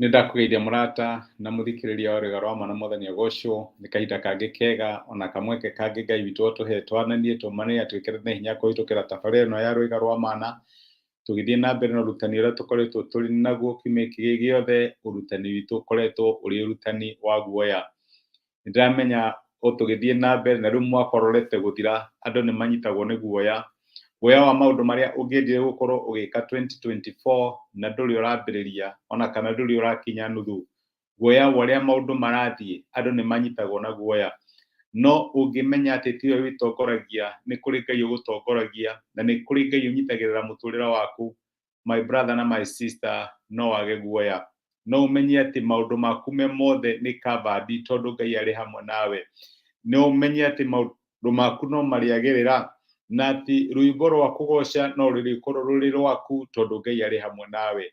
Nĩ ndakũgeithia mũrata na mũthikĩrĩria wa Rwĩga rwa Ma na Mwathani agocwo. Nĩ kahinda kangĩ kega ona kamweke kangĩ Ngai witũ atũhe twananie tũmane atwĩkĩre hinya kũhĩtũkĩra tabarĩra ĩno ya Rwĩga rwa Mana, tũgĩthiĩ na mbere na ũrutani ũrĩa tũkoretwo tũrĩ naguo kiumia gĩkĩ gĩothe. Ũrutani witũ ũkoretwo ũrĩ ũrutani wa guoya. Nĩ ndĩramenya o tũgĩthiĩ na mbere na rĩu mwaka ũrorete gũthira, andũ nĩ manyitagwo nĩ guoya, guoya wa maũndũ marĩa ũngĩendire gũkorwo ũgĩka 2024 na ndũrĩ ũrambĩrĩria ona kana ndũrĩ ũrakinya nuthu, guoya wa ũrĩa maũndũ marathiĩ. Andũ nĩ manyitagwo na guoya, no ũngĩmenya atĩ tiwe wĩtongoragia, nĩ kũrĩ Ngai ũgũtongoragia na nĩ kũrĩ Ngai ũnyitagĩrĩra mũtũrĩre waku, my brother na my sister, no wage guoya. No ũmenye atĩ maũndũ maku me mothe nĩ covered tondũ Ngai arĩ hamwe nawe. No ũmenye atĩ maũndũ maku no marĩagĩrĩra na atĩ rwĩmbo rwa kũgoca no rũrĩkorwo rũrĩ rwaku tondũ Ngai arĩ hamwe nawe.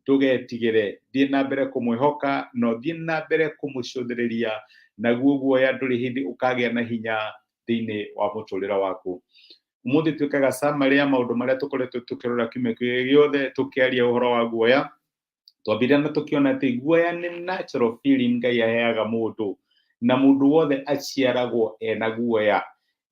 Ndũgetigĩre, thiĩ na mbere kũmwĩhoka na ũthiĩ na mbere kũmũcũthĩrĩria, naguo guoya ndũrĩ hĩndĩ ũkagĩa na hinya thĩinĩ wa mũtũrĩre waku. Ũmũthĩ twĩkaga summary ya maũndũ marĩa tũkoretwo tũkĩrora kiumia kĩrĩa gĩothe tũkĩaria ũhoro wa guoya. Twambire na tũkĩona atĩ guoya nĩ natural feeling Ngai aheaga mũndũ, na mũndũ wothe aciaragwo ena guoya.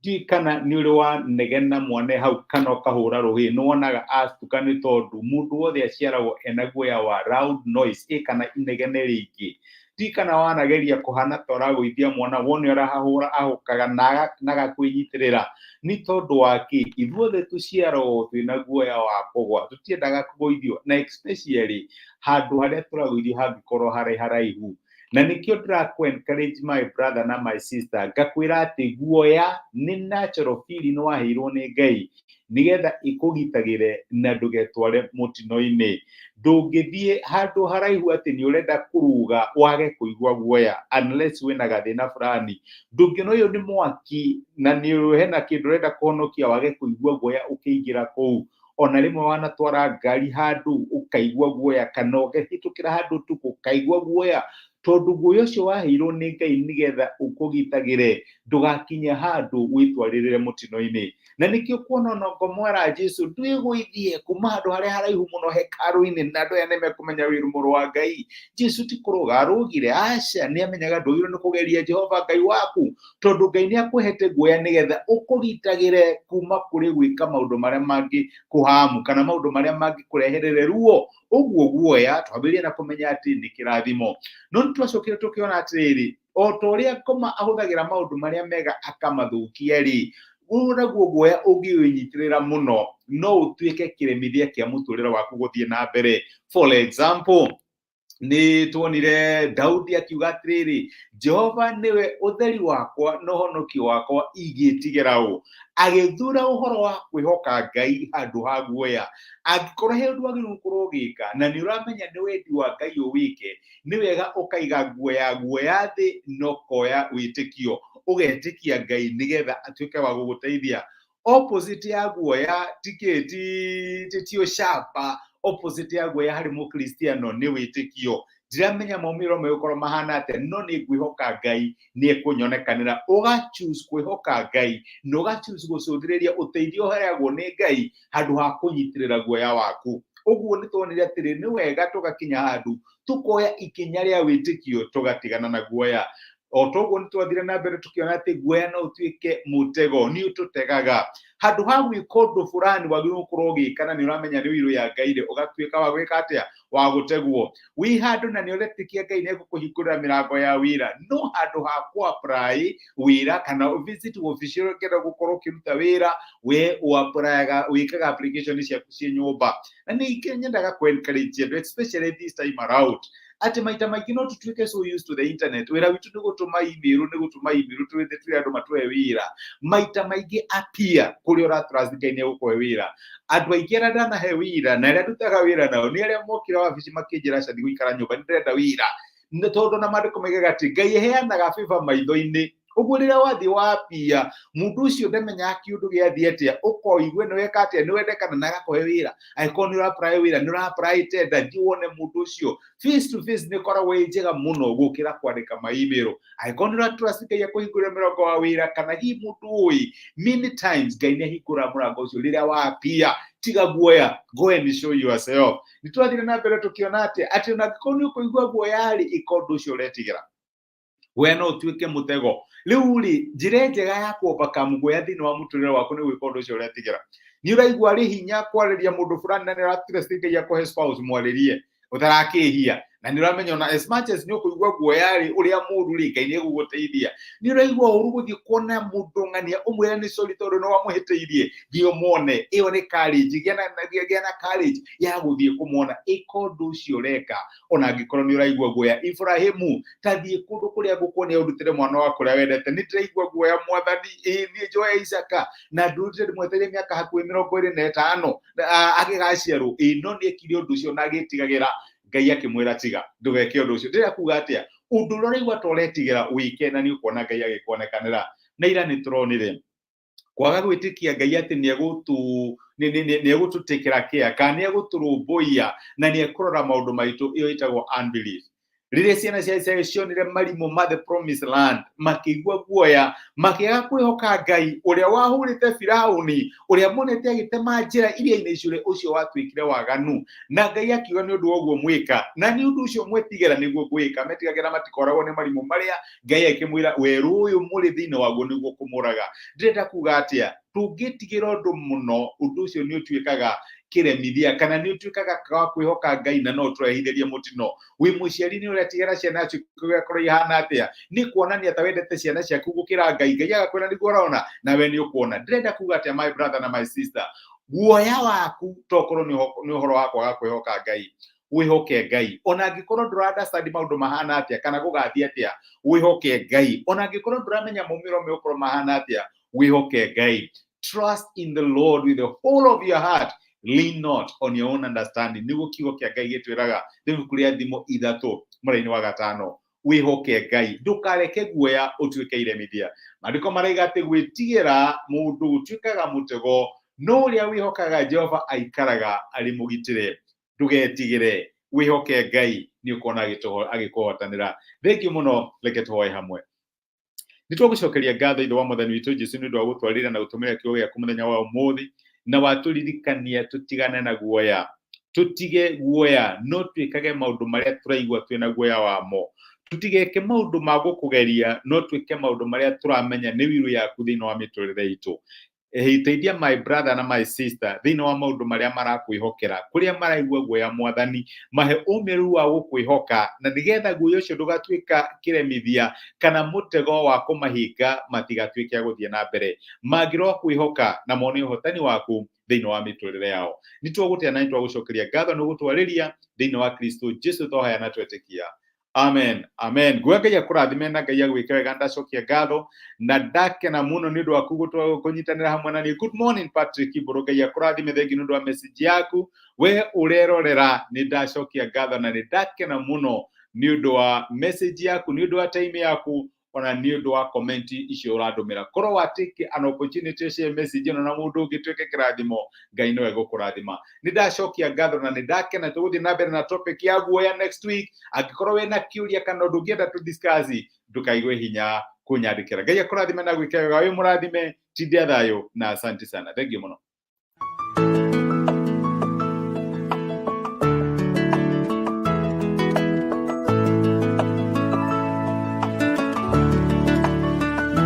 Ndiũĩ kana nĩ ũrĩ wanegena mwana hau kana ũkahũra rũhĩ, nĩ wonaga astuka, nĩ tondũ mũndũ wothe aciaragwo ena guoya wa loud noise ĩ kana inegene rĩingĩ. Ndiũĩ kana wanageria kũhana ta ũragũithia mwana, wone ũrahahũra ahũkaga na agakwĩnyitĩrĩra. Nĩ tondũ wa kĩ? Ithuothe tũciaragwo twĩna guoya wa kũgwa, tũtiendaga kũgũithio, na especially handũ harĩa tũragũithio hangĩkorwo harĩ haraihu. Na nĩkĩo ndĩrakũ encourage, my brother na my sister, ngakwĩra atĩ guoya nĩ natural feeling waheirwo nĩ Ngai nĩgetha ĩkũgitagĩre na ndũgetware mũtino-inĩ. Ndũngĩthiĩ handũ haraihu atĩ nĩ ũrenda kũrũga wage kũigua guoya unless wĩna gathĩna fulani. Ndũngĩona ũyũ nĩ mwaki na nĩ hena kĩndũ ũrenda kũhonokia wage kũigua guoya ũkĩingĩra kũu. Ona rĩmwe wanatwara ngari handũ ũkaigua guoya, kana ũkĩhĩtũkĩra handũ ũtukũ ũkaigua guoya, tondũ guoya ũcio waheirwo nĩ Ngai nĩgetha ũkũgitagĩre ndũgakinye handũ wĩtwarĩrĩre mũtino-inĩ. Na nĩkĩo kuona ona ngomwera Jesu ndwĩgũithie kuma handũ harĩa haraihu mũno hekarũ-inĩ na andũ aya nĩmekũmenya wĩ mũrũ wa Ngai. Jesu ti kũrũga arũgire, aca, nĩ amenyaga ndwagĩrĩirwo nĩ kũgeria Jehova Ngai waku, tondũ Ngai nĩ akũhete guoya nĩgetha ũkũgitagĩre kuma kũrĩ gwĩka maũndũ marĩa mangĩ kũhamu kana maũndũ marĩa mangĩkũreherere ruo. Ũguo guoya twambĩrĩrie na kũmenya atĩ nĩ kĩrathimo. No nĩ twacokire tũkĩona atĩrĩrĩ, o ta ũrĩa ngoma ahũthagĩra maũndũ marĩa mega akamathũkia rĩ, ũguo naguo guoya ũngĩwĩnyitĩrĩra mũno no ũtuĩke kĩremithia kĩa mũtũrĩre waku gũthiĩ na mbere. For example, nĩ tuonire Daudi akiuga atĩrĩrĩ, "Jehova nĩwe ũtheri wakwa na ũhonokio wakwa, ingĩtigĩra ũ?" Agĩthura ũhoro wa kwĩhoka Ngai handũ ha guoya. Angĩkorwo he ũndũ wagĩrĩirwo gũkorwo ũgĩka na nĩ ũramenya nĩ wendi wa Ngai ũwĩke, nĩ wega ũkaiga nguo ya guoya thĩ na ũkoya wĩtĩkio, ũgetĩkia Ngai nĩgetha atuĩke wa gũgũteithia. Opposite ya guoya ti kĩ? Ti ũcamba. Opposite ya guoya harĩ mũkristiano nĩ wĩtĩkio. Ndiramenya maumĩrĩro megũkorwo mahana atĩa, no nĩ ngwĩhoka Ngai nĩ ekũnyonekanĩra. Ũga choose kwĩhoka Ngai na ũga choose gũcũthĩrĩria ũteithio ũheagwo nĩ Ngai handũ ha kũnyitĩrĩra guoya waku. Ũguo nĩ tuonire atĩrĩ, nĩ wega tũgakinya handũ tũkoya ikinya rĩa wĩtĩkio, tũgatigana na guoya. O toguo nĩ twathire na mbere tũkĩona atĩ guoya no ũtuĩke mũtego, nĩ ũtũtegaga handũ ha gwĩka ũndũ fulani wagĩrĩirwo gũkorwo ũgĩka na nĩ ũramenya nĩ ũirũ ya Ngai rĩ, ũgatuĩka wa gwĩka atĩa? Wa gũtegwo. Wĩ handũ na nĩ ũretĩkia Ngai nĩ egũkũhingũrĩra mĩrango ya wĩra, no handũ ha kũ apply wĩra kana visit wabici ĩrĩa ũngĩenda gũkorwo ũkĩruta wĩra, we ũapplyaga, wĩkaga application ciaku ciĩ nyũmba. Na nĩ nyendaga kũ encourage andũ, especially this time around, atĩ maita maingĩ no tũtuĩke so used to the internet. Wĩra witũ nĩ gũtũma email, nĩ gũtũma email twĩthĩ twĩ andũ matũhe wĩra. Maita maingĩ appear kũrĩa ũratrust Ngai nĩ egũkũhe wĩra. Andũ aingĩ arĩa ndanahe wĩra na arĩa ndutaga wĩra nao nĩ arĩa mokire wabici makĩnjĩra, "Aca, ndigũikara nyũmba, nĩ ndĩrenda wĩra." Nĩ tondũ na maandĩko maigaga atĩ Ngai aheanaga favor maitho-inĩ. Ũguo rĩrĩa wathiĩ wapia, mũndũ ũcio ndamenyaga kĩũndũ gĩathiĩ atĩa, ũkoigue nĩ weka atĩa, nĩ wendekana na agakũhe wĩra. Angĩkorwo nĩ ũra-apply wĩra, nĩ ũra-apply tender, thiĩ wone mũndũ ũcio face to face, nĩ ĩkoragwo ĩ njega mũno gũkĩra kwandĩka ma email. Angĩkorwo nĩ ũratrust Ngai akũhingũrĩra mĩrango wa wĩra kana hihi mũndũ ũĩ, many times Ngai nĩ ahingũraga mũrango ũcio rĩrĩa wapia. Tiga guoya, go and show yourself. Nĩ twathire na mbere tũkĩona atĩ ona angĩkorwo nĩ ũkũigua guoya rĩ, ĩka ũndũ ũcio ũretigĩra. Guoya no ũtuĩke mũtego. Rĩu rĩ, njĩra njega ya kũ overcome guoya thĩinĩ wa mũtũrĩre waku nĩ gwĩka ũndũ ũcio ũretigĩra. Nĩ ũraigua arĩ hinya kwarĩria mũndũ fulani na nĩ ũratrust Ngai akũhe spouse, mwarĩrie ũtarakĩhia, na nĩ ũramenya ona as much as nĩ ũkũigua guoya rĩ ũrĩa mũru rĩ, Ngai nĩ egũgũteithia. Nĩ ũraigua ũru gũthiĩ kuona mũndũ ng'ania ũmwĩre nĩ sorry tondũ nĩ wamũhĩtĩirie, thiĩ ũmuone. Ĩyo nĩ courage. Gĩa na courage ya gũthiĩ kũmuona. Ĩka ũndũ ũcio ũreka ona angĩkorwo nĩ ũraigua guoya. Ibrahimu, ta thiĩ kũndũ kũrĩa ngũkuonia ũndutĩre mwana waku ũrĩa wendete. Nĩ ndĩraigua guoya, Mwathani, ĩĩ niĩ njoe Isaka na ndũrute ndĩmwetereire mĩaka hakuhĩ 25 agĩgaciarwo. Ĩĩ, no nĩ ekire ũndũ ũcio na agĩtigagĩra. Ngai akĩmwĩra, "Tiga, ndũgeke ũndũ ũcio." Ndĩrenda kuga atĩa? Ũndũ ũrĩa ũraigua ta ũretigĩra, wĩke, na nĩ ũkuona Ngai agĩkuonekanĩra. Na ira nĩ tũronire kwaga gwĩtĩkia Ngai atĩ nĩ egũtũtĩkĩra kĩa kana nĩ egũtũrũmbũiya na nĩ ekũrora maũndũ maitũ, ĩyo ĩtagwo unbelief. Rĩrĩa ciana cia Isiraeli cionire marimũ ma the promised land, makĩigua guoya, makĩaga kwĩhoka Ngai ũrĩa wahũrĩte Firauni, ũrĩa monete agĩtema njĩra iria-inĩ icũrĩ, ũcio watuĩkire waganu. Na Ngai akiuga, "Nĩ ũndũ wa ũguo mwĩka na nĩ ũndũ ũcio mwetigĩra nĩguo ngwĩka." Metigagĩra matikoragwo nĩ marimũ marĩa Ngai akĩmwĩra, "Werũ ũyũ mũrĩ thĩinĩ waguo nĩguo kũmũraga." Ndĩrenda kuga atĩa? Tũngĩtigĩra ũndũ mũno, ũndũ ũcio nĩ ũtuĩkaga kĩremithia kana nĩ ũtuĩkaga wa kwĩhoka Ngai na no ũtũrehithĩrie mũtino. Wĩ mũciari, nĩ ũretigĩra ciana ciaku igakorwo ihana atĩa? Nĩ kuonania ta wendete ciana ciaku gũkĩra Ngai. Ngai agakwĩra, "Nĩguo ũrona, nawe nĩ ũkuona." Ndĩrenda kuga atĩa, my brother na my sister? Guoya waku tokorwo nĩ ũhoro wa kwaga kwĩhoka Ngai. Wĩhoke Ngai ona angĩkorwo ndũra understand maũndũ mahana atĩa kana gũgathiĩ atĩa. Wĩhoke Ngai ona angĩkorwo ndũramenya maumĩrĩro megũkorwo mahana atĩa. Wĩhoke Ngai. Trust in the Lord with the whole of your heart, lean not on your own understanding, nĩguo kiugo kĩa Ngai gĩtwĩraga nĩ ibuku rĩa Thimo 3 mũraini wa 5. Wĩhoke Ngai, ndũkareke guoya ũtuĩke iremithia. Maandĩko maraiga atĩ gwĩtigĩra mũndũ gũtuĩkaga mũtego, no ũrĩa wĩhokaga Jehova aikaraga arĩ mũgitĩre. Ndũgetigĩre, wĩhoke Ngai, nĩ ũkuona agĩkũhotanĩra. Thengiũ mũno. Reke tũhoe hamwe. Nĩ twagũcokeria ngatho, Ithe wa Mwathani witũ Jesu, nĩ ũndũ wa gũtwarĩra na gũtũmĩra kiugo gĩaku mũthenya wa ũmũthĩ, na watũririkania tũtigane na guoya, tũtige guoya, no twĩkage maũndũ marĩa tũraigua twĩna guoya wamo. Tũtigeke maũndũ ma gũkũgeria, no twĩke maũndũ marĩa tũramenya nĩ wiru yaku thĩinĩ wa mĩtũrĩre itũ. Teithia my brother na my sister thĩinĩ wa maũndũ marĩa marakwĩhokera, kũrĩa maraigua guoya. Mwathani, mahe ũmĩrĩru wa gũkwĩhoka, na nĩgetha guoya ũcio ndũgatuĩka kĩremithia kana mũtego wa kũmahinga matigatuĩke a gũthiĩ na mbere. Mangĩroa kwĩhoka na mone ũhotani waku thĩinĩ wa mĩtũrĩre yao. Nĩ twagũtĩa na nĩ twagũcokeria ngatho nĩ gũtwarĩria thĩinĩ wa Kristo Jesu twahoya na twetĩkia. Amen, amen. Nguga Ngai akũrathime na Ngai agwĩke wega. Ndacokia ngatho na ndakena mũno nĩ ũndũ waku kũnyitanĩra hamwe na niĩ. Good morning, Patrick Ibũrũ. Ngai akũrathime. Thengi nĩ ũndũ wa message yaku. We ũrerorera, nĩ ndacokia ngatho na nĩ ndakena mũno nĩ ũndũ wa message yaku, nĩ ũndũ wa time yaku, ona nĩ ũndũ wa comment icio ũrandũmĩra. Korwo wa take an opportunity share message ĩno na mũndũ ũngĩ, tuĩke kĩrathimo, Ngai nĩwe gũkũrathima. Nĩ ndacokia ngatho na nĩ ndakena. Tũgũthiĩ na mbere na topic ya guoya next week. Angĩkorwo wĩna kĩũria kana ũndũ ũngĩenda tũ discuss, ndũkaigue hinya kũnyandĩkĩra. Ngai akũrathime na gwĩka wega. Wĩ mũrathime, tindia thayũ na asante sana. Thank you mũno.